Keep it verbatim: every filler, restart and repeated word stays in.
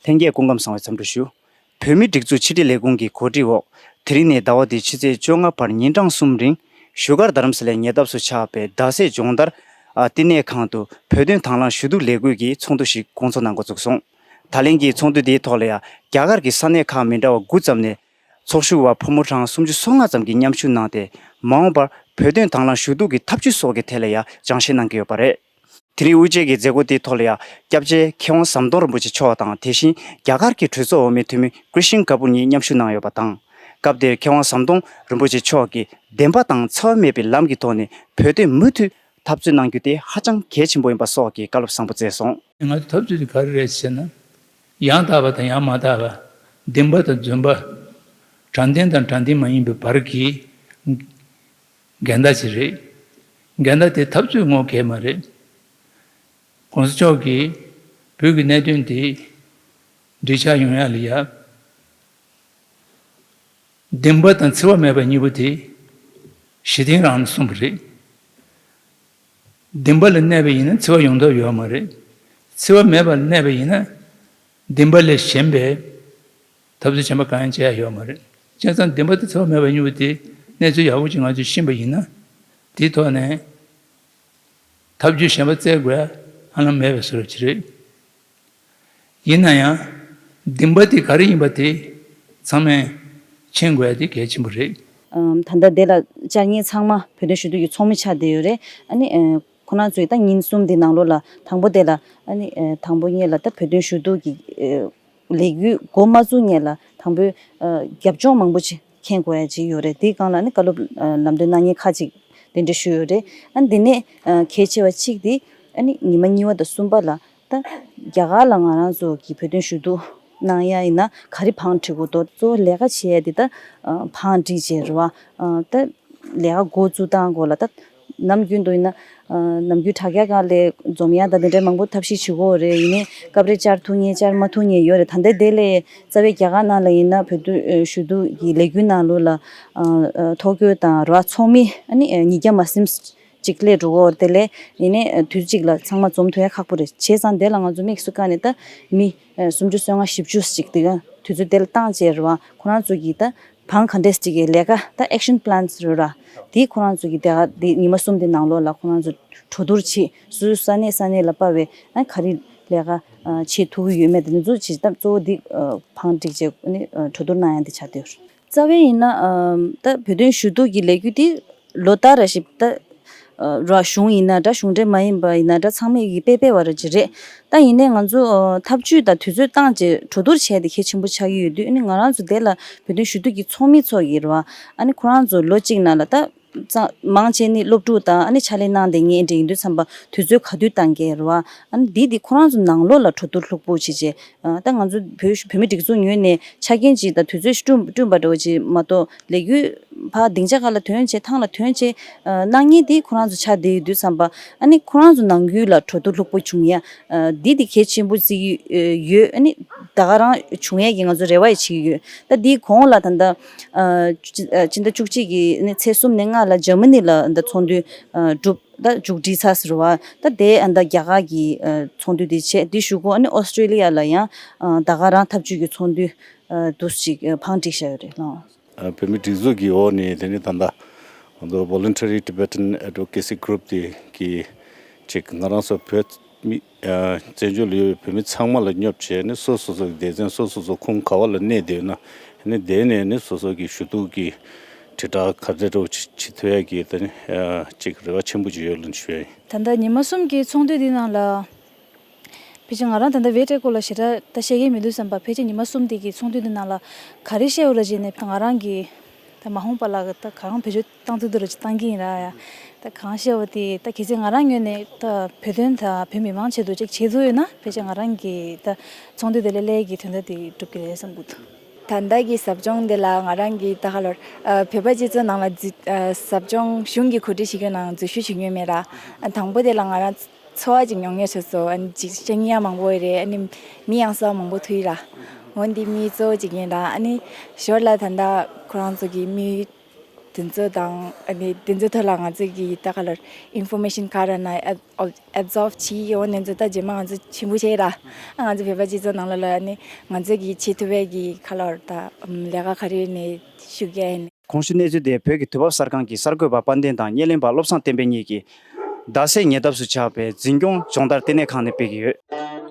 ལྷན་རྒྱས་སྐུ་ཁམས་བཟང་བའི་འཚམས་འདྲི་ཞུ། བོད་མིའི་སྒྲིག་འཛུགས་ཕྱི་དྲིལ་ལས་ཁུངས་ཀྱི་གོ་སྒྲིག་འོག་དེ་རིང་ནས་ཟླ་བ་འདིའི་ཕྱི་ཚེས་བཅོ་ལྔ་བར་ཉིན་གྲངས་གསུམ་རིང་བཞུགས་སྒར་རྡ་རམ་ས་ལའི་ཉེ་འདབས་སུ་ཆགས་པའི་རྡ་སའི་སྦྱོང་བརྡར་ཨ་བསྟི་གནས་ཁང་དུ་བོད་དོན་དང་བླངས་ཞུ་གཏུག་ལས་འགུལ་གྱི་ཚོགས་འདུ་ཞིག་སྐོང་ཚོགས་གནང་འགོ་བཙུགས་སོང་། ད་ལན་གྱི་ཚོགས་འདུ་འདིའི་ཐོག་ལ་ཡང་རྒྱ་གར་གྱི་ས་གནས་ཁག་མི་འདྲ་བ་དགུ་ཙམ་ནས་ཚོགས་ཞུགས་པ་ཕོ་མོ་གྲངས་སུམ་ཅུ་སོ་ལྔ་ཙམ་གྱིས་མཉམ་ཞུགས་གནང་སྟེ། མ་འོངས་པར་བོད་དོན་དང་བླངས་ཞུ་གཏུག་གི་ཐབས་ཇུས་སོགས་ཀྱི་ཐད་ལ་ཡང་སྦྱང་བཤད་གནང་གི་ཡོད་པ་རེད། དེ་རིང་དབུ་འབྱེད་ཀྱི་མཛད་སྒོ་དེའི་ཐོག་ལ་ཡང་སྐྱབས་རྗེ་མཁས་དབང་ཟམ་གདོང་རིན་པོ་ཆེ་མཆོག་དང་། དེ་བཞིན་རྒྱ་གར་གྱི་གྲོས་ཚོགས་འོག་མའི་འཐུས་མི་ཀྲི་ཤིན་ཀ་པུར་གཉིས་མཉམ་ཞུགས་གནང་ཡོད་པ་དང་། སྐབས་དེར་མཁས་དབང་ཟམ་གདོང་རིན་པོ་ཆེ་མཆོག་གིས་བདེན་པ་དང་འཚེ་བ་མེད་པའི་ལམ་གྱི་ཐོག་ནས་བོད་དོན་མུ་མཐུད་འཐབ་རྩོད་གནང་རྒྱུ་དེ་ཧ་ཅང་གལ་ཆེན་པོ་ཡིན་པ་སོགས་ཀྱི་བཀའ་སློབ་བཟང་པོ་སྩལ་སོང་། ང་ཚོ་འཐབ་རྩོད་དེ་ག་རེ་རེད་ཟེར་ན། ཡང་དག་པ་དང་ཡང་མ་དག་པ། བདེན་པ་དང་རྫུན་པ། དྲང་བདེན་དང་དྲང་བདེན་མ་ཡིན་པའི་བར་གྱི་འགལ་ཟླ་ཞིག་རེད། འགལ་ཟླ་དེ་འཐབ་རྩོད་ངོ་གལ་མ་རེད། གོང་ས་མཆོག་གིས་བོད་ཀྱི་གནད་དོན་དེ་འགྲིག་ཆགས་ཡོང་ཡ་ལ་ཡ། བདེན་པ་དང་འཚེ་བ་མེད་པ་གཉིས་པོ་དེ་གཞི་རྟེན་རང་ལ་གསུངས་པ་རེད། བདེན་པ་ལ་གནས་པ་ཡིན་ན་འཚེ་བ་ཡོང་ཐབས་ཡོད་མ་རེད། འཚེ་བ་མེད་པ་ལ་གནས་པ་ཡིན་ན་བདེན་པ་ལས་གཞན་པའི་འཐབ་རྩོད་གཞན་པ་གང་ཡང་བྱེད་ཡ་ཡོད་མ་རེད། བྱས་ཙང་བདེན་པ་དང་འཚེ་བ་མེད་པ་གཉིས་པོ་དེ་གནས་ཚུལ་ཡག་པོ་ཅིག་ང་ཚོས་ཤེས་པ་ཡིན་ན། དེའི་ཐོག་ནས་ཐབས་ཇུས་གཞན་པ་བཙལ་དགོས་ཡ་ཧ་ལམ་མེད་པའི་བཟོ་འདྲ་ཅིག་རེད། ཡིན་ན་ཡང་། བདེན་པ་དེ་ག་རེ་ཡིན་པ་དེ་ཚང་མས་མཁྱེན་དགོས་ཡ་དེ་གལ་ཆེན་པོ་རེད། ཨམ། ད་ལྟ་དེ་ལ་བཅར་མཁན་ཚང་མ་བོད་དོན་ཞུ་གཏུག་གི་ཚོགས་མི་ཆགས་བསྡད་ཡོད་རེད། ཨ་ནི་ཨ། ཁོ་རང་ཚོས་ད་ཉིན་གསུམ་དེ་ནང་ལོགས་ལ་དང་པོ་དེ་ལ་ཨ་ནི་ཨ། དང་པོ་ཉིད་ལ་ད་བོད་དོན་ཞུ་གཏུག་གི་ཨ། ལས་འགུལ་འགོ་མ་བཙུགས་སྔོན་ལ་དང་པོའི་ཨ། རྒྱབ་ལྗོངས་མང་པོ་ཅིག་མཁྱེན་དགོས་ཡ་ཅིག་ཡོད་རེད། དེའི་སྒང་ལ་ཨ་ནི་བཀའ་སློབ་ཨ། ལམ་སྟོན་གནང་མཁན་ཁག་ཅིག་གདན་འདྲེན་ཞུས་ཡོད་རེད། ཨ་ནི་དེ་ནས་ཨ། གལ་ཆེ་བ་གཅིག་དེ་ཨ་ནི་ཉི་མ་གཉིས་པ་དང་གསུམ་པ་ལ། ད་རྒྱ་གར་ལ་ང་རང་ཚོ་གི་བོད་དོན་ཞུ་གཏུག་གནང་ཡ་ཡིན་ན་ག་རེ་བང་སྒྲིག་དགོས་འདུག་གཙོ་བོ་ལས་ཀ་བྱེད་ཡ་དེ་ད་བང་སྒྲིག་བྱས་རེད་བ། ད་ལས་ཀ་འགོ་བཙུགས་སྟངས་སྐོར་ལ་ད་ནམ་རྒྱུན་དུ་ཡིན་ན་ནམ་རྒྱུན་དྲ་རྒྱ་སྒང་ལ་འཛོམས་ཡ་ད་དེ་འདྲའི་མང་པོ་ཐབས་ཤེས་བྱེད་ཀྱི་ཡོད་རེད། ཡིན་ནའི་སྐབས་རེ་བཅར་ཐུབ་མཁན་བཅར་མ་ཐུབ་མཁན་ཡོད་རེད། ད་ལྟའི་དེ་ལས་རྩ་བའི་རྒྱ་གར་ནང་ལ་ཡིན་ན་བོད་དོན་ཞུ་གཏུག་གི་ལས་འགུལ་ནང་ལོགས་ལ་ཐོ་འགོད་དང་རེད་བ། ཚོགས་མི་ཨ་ནི་ཉིས་བརྒྱ་མ་ཟིན་གཅིག་སླེབས་འགྲོ་གི་ཡོད་རེད། དེ་ལས་ཡིན་ནའི་དུས་གཅིག་ལ་ཚང་མ་འཛོམས་ཐུབ་ཡ་ཁག་པོ་རེད། བྱས་ཙང་དེ་ལ་ང་ཚོ་དམིགས་སུ་བཀར་ནས་ད་མི་སུམ་ཅུ་སོ་ལྔ་བཞི་བཅུ་ཅིག་དེ་ག་དུས་ཚོད་དེ་ལ་བཏང་བྱས་རེད་བ། ཁོ་རང་ཚོ་གིས་ད་བང་ག་འདྲས་ཅིག་གི་ལས་ཀ་ད་ཨེག་ཤན་པི་ལན་རེད་ར། དེ་ཁོ་རང་ཚོ་གིས་དེ་ག་དེ་ཉི་མ་གསུམ་དེ་ནང་ལོགས་ལ་ཁོ་རང་ཚོ་གྲོས་བསྡུར་བྱེད། སོ་སོའི་ས་གནས་ས་གནས་ལ་དཔག་པའི་ཨ་ག་རེ་ལས་ཀ་བྱེད་ཐུབ་ཀྱི་ཡོད་མེད་དེ་ཚོ་ཅིག་ད་གཙོ་བོ་དེ་བང་སྒྲིག་བྱས་ནས་གྲོས་བསྡུར་གནང་ཡ་དེ་ཆགས་བསྡད་ཡོད་རེད། རྩ་བའི་ཡིན་ན་ཨམ། ད་བོད་དོན་ཞུ་གཏུག་གི་ལས་འགུལ་དེ་ལོ་ལྟར་ར་ཞིག་ད་ར་གཞུང་ཡིན་ན་འདྲ། གཞུང་འབྲེལ་མ་ཡིན་པ་ཡིན་ན་འདྲ། ཚང་མས་ཀྱི་དཔེ་སྤེལ་བ་ར་ཅིག་རེད། ད་ཡིན་ནའི་ང་ཚོ་ཐབས་ཇུས་དང་དུས་ཚོད་བཏང་བྱས་གྲོས་བསྡུར་བྱས་ཏེ་གལ་ཆེན་པོ་ཆགས་ཀྱི་ཡོད་དུས། ཨ་ནི་ང་རང་ཚོ་དེ་ལ་བོད་དོན་ཞུ་གཏུག་གི་ཚོགས་མི་ཚོ་ཡིན་ར་བ། ཨ་ནི་ཁོ་རང་ཚོ་ལོ་གཅིག་ནང་ལ་ད་ཙང་མང་ཆེ་ནི་སློབ་ཕྲུག་དང་ཨ་ནི་ཕྱག་ལས་གནང་བསྡད་མཁན་འདྲ་ཡིན་དུས་ཙམ་པ་དུས་ཚོད་ག་དུས་བཏང་གི་ར་བ། ཨ་ནི་འདི་འདི་ཁོ་རང་ཚོ་ནང་ལོགས་ལ་གྲོས་བསྡུར་ལྷུག་པོ་བྱས་བྱས། ད་ང་ཚོ་བོད་བོད་མི་སྒྲིག་འཛུགས་ངོས་ནས་ཆ་རྐྱེན་ཅིག་དང་དུས་ཚོད་བསྐྲུན་བསྐྲུན་པ་འདྲ་བོ་ཅིག་མ་གཏོགས་ལས་འགུལ་ཕར་སྡིངས་ཆ་ཁག་ལ་ཐོན་བྱས་ཐང་ལ་ཐོན་བྱས་གནང་མཁན་དེ་ཁོ་རང་ཚོ་ཆགས་བསྡད་ཡོད་དུས་ཙམ་པ། ཨ་ནི་ཁོ་རང་ཚོ་ནང་ཁུལ་ལ་གྲོས་བསྡུར་ལྷུག་པོ་བྱུང་ཡ་འདི་དེ་གལ་ཆེན་པོ་བརྩི་གི་ཡོད། ཨ་ནི་ད་ག་རང་བྱུང་ཡས་ཀྱི་ང་ཚོ་རེ་བ་ཡང་བྱེད་ཀྱི་ཡོད། ད་འདིའི་གོང་ལ་ད་ལྟ་སྤྱི་ཟླ་བཅུ་གཅིག་གི་ཚེས་གསུམ་ནས་ལྔ་ལ་འཇར་མ་ནི་ལ་ད་ཚོགས་འདུ་གྲུབ། ད་མཇུག་སྒྲིལ་ཚར་ཟེར་བ། ད་དེ་ཨ་ད་རྒྱ་གར་གྱི་ཨ་ཚོགས་འདུ་དེ་བྱས། དེ་གཞུག་གུ་ཨ་ནི་ཨོ་སི་ཀྲི་ལི་ཡ་ལ་ཡང་ཨ་ད་ག་རང་འཐབ་ཇུས་ཀྱི་ཚོགས་འདུ་ཨ་འདུག་ཅིག་ཨ་བང་བསྒྲིགས་བཞག་ཡོད་རེད་ལགས། ཨ་བོད་མི་སྒྲིག་འཛུགས་ཀྱི་འོག་ནས་དེ་ནི་ད་ལྟ་ང་ཚོ་Voluntary Tibetan Advocacy Group དེ་གི་ཅིག་ང་རང་ཚོ་བོད་མི་ཨ་བཙན་བྱོལ་ལ་ཡོད་པའི་བོད་མི་ཚང་མ་ལ་སྙོབ་བྱས་ནས་སོ་སོ་སོ་གི་སྡེ་ཚན་སོ་སོ་སོ་ཁོངས་ག་བ་ལ་གནས་བསྡད་ཡོད་ན་ནི་དེ་ནས་ནི་སོ་སོ་གི་ཞུ་གཏུག་གི་དྲིལ་བསྒྲགས་ག་ཚད་འདྲ་བོ་བྱེད་ཐུབ་ཡ་གི་ད་ནི་ཅིག་རེ་བ་ཆེན་པོ་ཅིག་ཡོད་ལ་ཞུ་ཡ་ཡིན། ད་ལྟ་ཉི་མ་གསུམ་གྱི་ཚོགས་འདུ་འདི་ནང་ལ་ཕལ་ཆེར་ང་རང་ད་ལྟ་བེད་སྤྲད་སྐོར་ལ་ཞེ་དྲག་ད་བཤད་མཁན་མི་འདུག་བསམ་པ། ཕལ་ཆེར་ཉི་མ་གསུམ་དེ་གི་ཚོགས་འདུ་འདི་ནང་ལ་ག་རེ་བཤད་འོ་ར་བྱས་ནས་ད་ང་རང་གི་ད་མ་འོངས་པ་ལ་ད་གང་བེད་སྤྱོད་བཏང་ཐུབ་འདུག་ར་ཅིག་བཏང་གི་ཡིན་ར་ཡ། ད་གང་བཤད་འོ་དེ་ད་གལ་སྲིད་ང་རང་ངོས་ནས་ད་བོད་དོན་ད་བོད་མི་མང་ཆེད་དུ་ཅིག་བྱེད་ཐུབ་ཡོད་ན་ཕལ་ཆེར་ང་རང་གི་ད་ཚོགས་འདུ་དེ་ལས་སླད་ཀྱི་དོན་དག་དེ་འགྲུབ་ཀྱི་རེད་བསམ་གྱི་འདུག་ད་ལྟ་གི་ཟབ་སྦྱོང་དེ་ལ་ང་རང་གིས་ད་ག་ལོར་ཨ་བོད་པ་སྤྱི་ཚོགས་ནང་ལ་འཛུལ་ཨ་ཟབ་སྦྱོང་གཞུང་གི་གོ་སྒྲིག་བྱེད་རྒྱུ་ནང་འཛུལ་ཞུགས་བྱེད་མྱོང་མེད་ར། ཨ་དང་པོ་དེ་ལ་ང་རང་ཚོར་བ་ཅིག་མྱོང་མྱོང་བྱུང་སོང་། ཨ་ནི་ཅིག་ཤེས་མཁན་ཡང་མང་པོ་ཡོད་རེད། ཨ་ནི་མི་ཡང་སོ་མང་པོ་ཐུག་ཡོད་ར། འོ་འདི་མི་གཙོ་བོ་ཅིག་ཡིན་ར། ཨ་ནི་ཞོར་ལ་ད་ལྟ་ཁོ་རང་ཚོ་གི་དམིགས་ཡུལ་ དེ་ཚོ་དང་ཨ་ནི་དེ་ཚོའི་ཐོག་ལ་ང་ཚོ་གི་ད་ག་ལ་ཨིན་ཕོར་མེ་ཤན་ག་རེ་ན་ཨེབ་ཨེབ་ཟོརབ་བྱེད་ཡོང་ནས་ཚོ་ད་རྗེས་མ་ང་ཚོ་ཆེན་པོ་བྱས་ར། ཨ་ང་ཚོ་བོད་པ་སྤྱི་ཚོགས་ནང་ལ་ལ་ཨ་ནི་ང་ཚོ་གི་བྱེད་ཐུབ་པའི་གི་ག་ལ་ད་ལས་ཀ་ག་རེ་ནས་ཞུ་གི་ཨ་ནི། གོང་ཞུས་གནས་ཚུལ་དེ་བོད་ཀྱི་དུས་བབ་གསར་ཁང་གི་གསར་འགོད་པ་དཔལ་ལྡན་དང་བརྙན་ལེན་པ་བློ་བཟང་བསྟན་འཕེལ་གཉིས་ཀྱིས་རྡ་སའི་ཉེ་འདབས་སུ་ཆགས་པའི་འཛིན་སྐྱོང་སྦྱོང་བརྡར་ལྟེ་གནས་ཁང་ནས་སྤེལ་གྱི་ཡོད།